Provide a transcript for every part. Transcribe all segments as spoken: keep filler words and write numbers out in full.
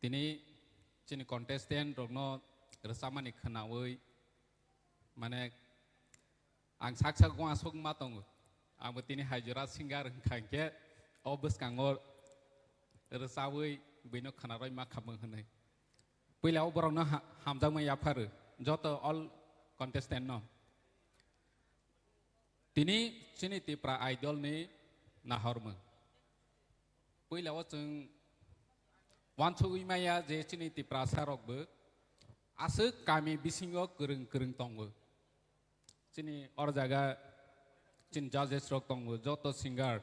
Tini chini contestant rokno rwchapmani khwnawi, mane, ang sak sak uansuk ma tongo. Angbo tini hai jora singer wngkha hinkhe o bwskango rwchawi buino khwnarwi ma khamung hwnwi. Puila o borokno ha-, hamjakma yapharo joto all contestant no. Tini chini Tipra Idol ni nahormung. Puila o chwng uansugwi maya je chini Tiprasa rokbo aswk kami bisingo kwrwng kwrwng tongo. Chini or jaga chini judges rok tongo, joto singer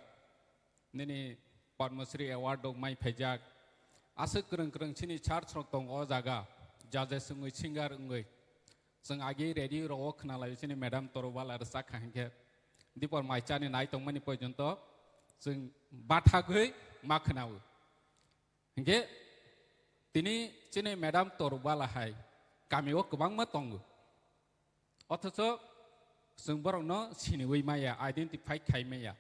nini Padma Shri Award rok mai phaijak. Aswk kwrwng kwrwng chini church rok tongo o jaga, judges wngwi, singer wngwi. Chwng agi radio rogo khwnalai chini madam Torubala rwchak kha hinkhe dipor mai chani nai tongmani porjonto chwng bathagwi ma khwnao. Hinkhe tini chini madam Torubala hai kami o kwbangma tongo. Othocho chwng borokno siniwi maya, identify khai maya.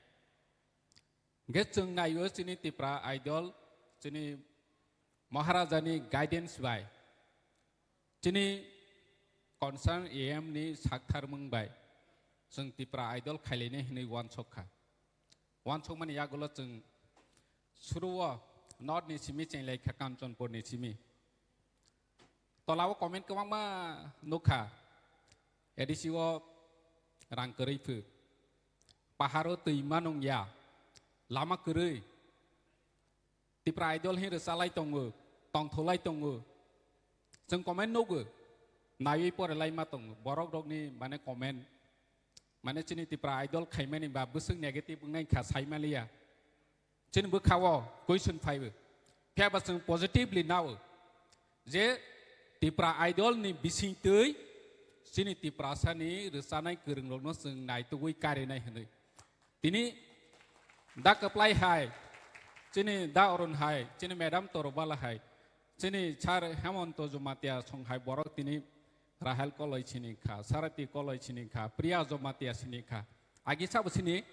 Hinkhe chwng naio chini Tipra Idol, chini Maharajani guidance bai, chini concern A M ni saktharmung bai chwng Tipra Idol khailainai hinwi uansuk kha. Uansukmani yagulo chwng suruo North ni simi chenglai kha Kanchanpur ni simi. Tolao comment kwbangma nukha, A D C o rang kwrwi phu, paharo twi manung ya, lama kwrwi, Tipra Idol hin rwchalai tongo, tongtholai tongo. Chwng comment nugo, naiwi porelai ma tongo. Borok rokni mane comment, mane chini Tipra Idol khaimani ba bwswk negative wngnai kha saimaliya. Chini bwkhao question phaibo. Phiya ba chwng positively nao je Tipra Idol ni bisingtwi chini Tiprasa ni rwchanai kwrwng rokno chwng naitugwi karinai hwnwi. Tini da Kwplai hai, chini da Arun hai, chini madam Torubala hai, chini sir Hemonto Jamatia song hai borok tini Rahel Koloi sini kha, Sarati Koloi sini kha, Priya Jamatia sini kha. Agi sabo sini?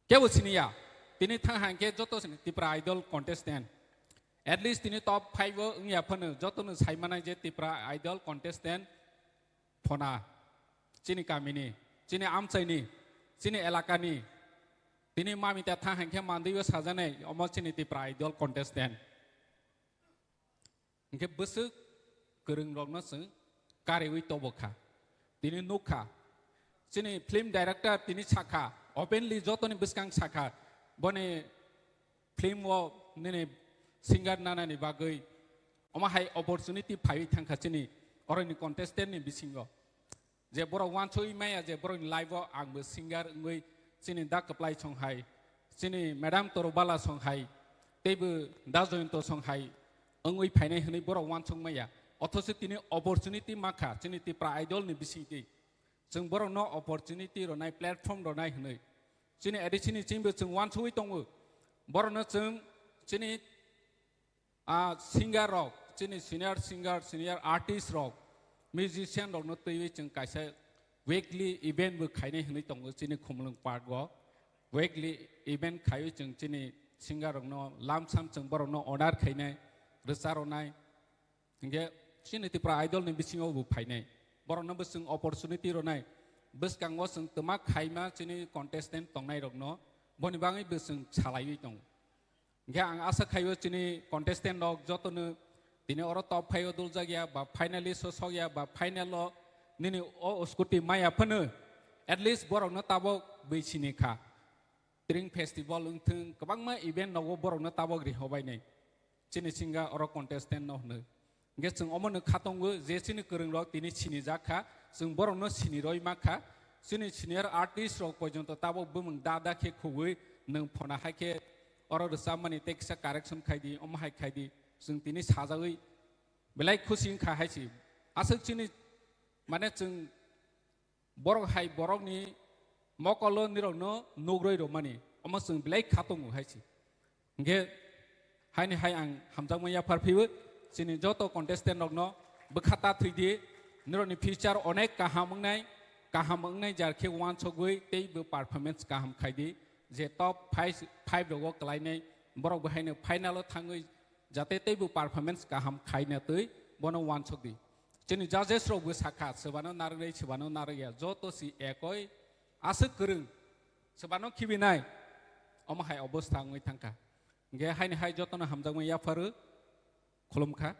Kebo sini ya. Tini thang hang khe joto sini Tipra Idol contestant. At least tini top five o wngya phano joto no sai manai je Tipra Idol contestant phona. Chini kamini, chini amchaini, chini elakani. Tini mamita thang hang khe mandwi o sajanai omo chini Tipra Idol contestant. Hinkhe bwswk kwrwng rokno chwng kariwi tobo kha. Tini nuk kha. Chini film director tini sakha, openly jotoni bwskang sakha, boni film o nini singer nanani bagwi omo hai opportunity phaiwi thangkha chini oroni contestant ni bisingo. Je borok uansugwi maya je borokni life o angbo singer wngwi chini da Kwplai song hai, chini madam Torubala song hai, teibo da Joyonto song hai wngwi phainai hwnwi borok uansuk maya. Othocho tini opportunity mankha chini Tipra Idol ni bisingtwi. Chwng borokno opportunity rwnai, platform rwnai hwnwi. Chini A D C ni chwngbo chwng uansugwi tongo. Borokno chwng chini a singer rok, chini senior singer, senior artist rok, musician rokno twiwi chwng kaisa weekly event bo khainai hwnwi tongo chini Khumulwng Park o. Weekly event khaiwi chwng chini singer rokno lamsam chwng borokno honor khainai, rwcha rwnai. Hinkhe chini Tipra Idol ni bisingo bo phainai. Borokno bo chwng opportunity rwnai. Bwskango chwng twma khaima chini contestant tongnai rokno boni bagwi bo chwng salaiwi tongo. Hinkhe ang asa khaio chini contestant rok jotono tini oro top five o duljak ya ba finalist o sok ya ba final o nini o scooty maya phano at least borokno tabok bwi sini kha. Tring festival wngthwng kwbangma event nogo borokno tabok rihobainai. Chini singa oro contestant no hwnwi. Hinkhe chwng omono khatongo je chini kwrwng rok tini sinijak kha, chwng borokno siniroi ma kha. Chini senior artist rok porjonto tabok bumung da da khe khugwi nwng phona hai khe oro rwchapmani tei kisa correction khai di, omo hai khai di. Chwng tini sajagwi belai khusi wngkha hai se. Aswk chini mane chwng borok hai borokni mokolo nirokno nugroi rwmani, omo chwng belai kha tongo hai se. Hinkhe haini hai ang hamjakma yaphar phaiwi chini joto contestant rokno bwkha ta thwi di, nirokni future onek kaham wngnai, kaham wngnai jar khe uansugwi tei bo performance kaham khai di, je top five, five rogo kwlainai borok bo haino final o thangwi Jate teibo performance kaham khaina twi bono wansok di. Chini judges rok bo sakha, sebano narwknai, sebano narwkya, joto si ekoi aswk kwrwng, sebano khibinai, omo hai obostha wngwi thangkha. Hingkhe haini hai jotono hamjakmani yapharu, khulumkha.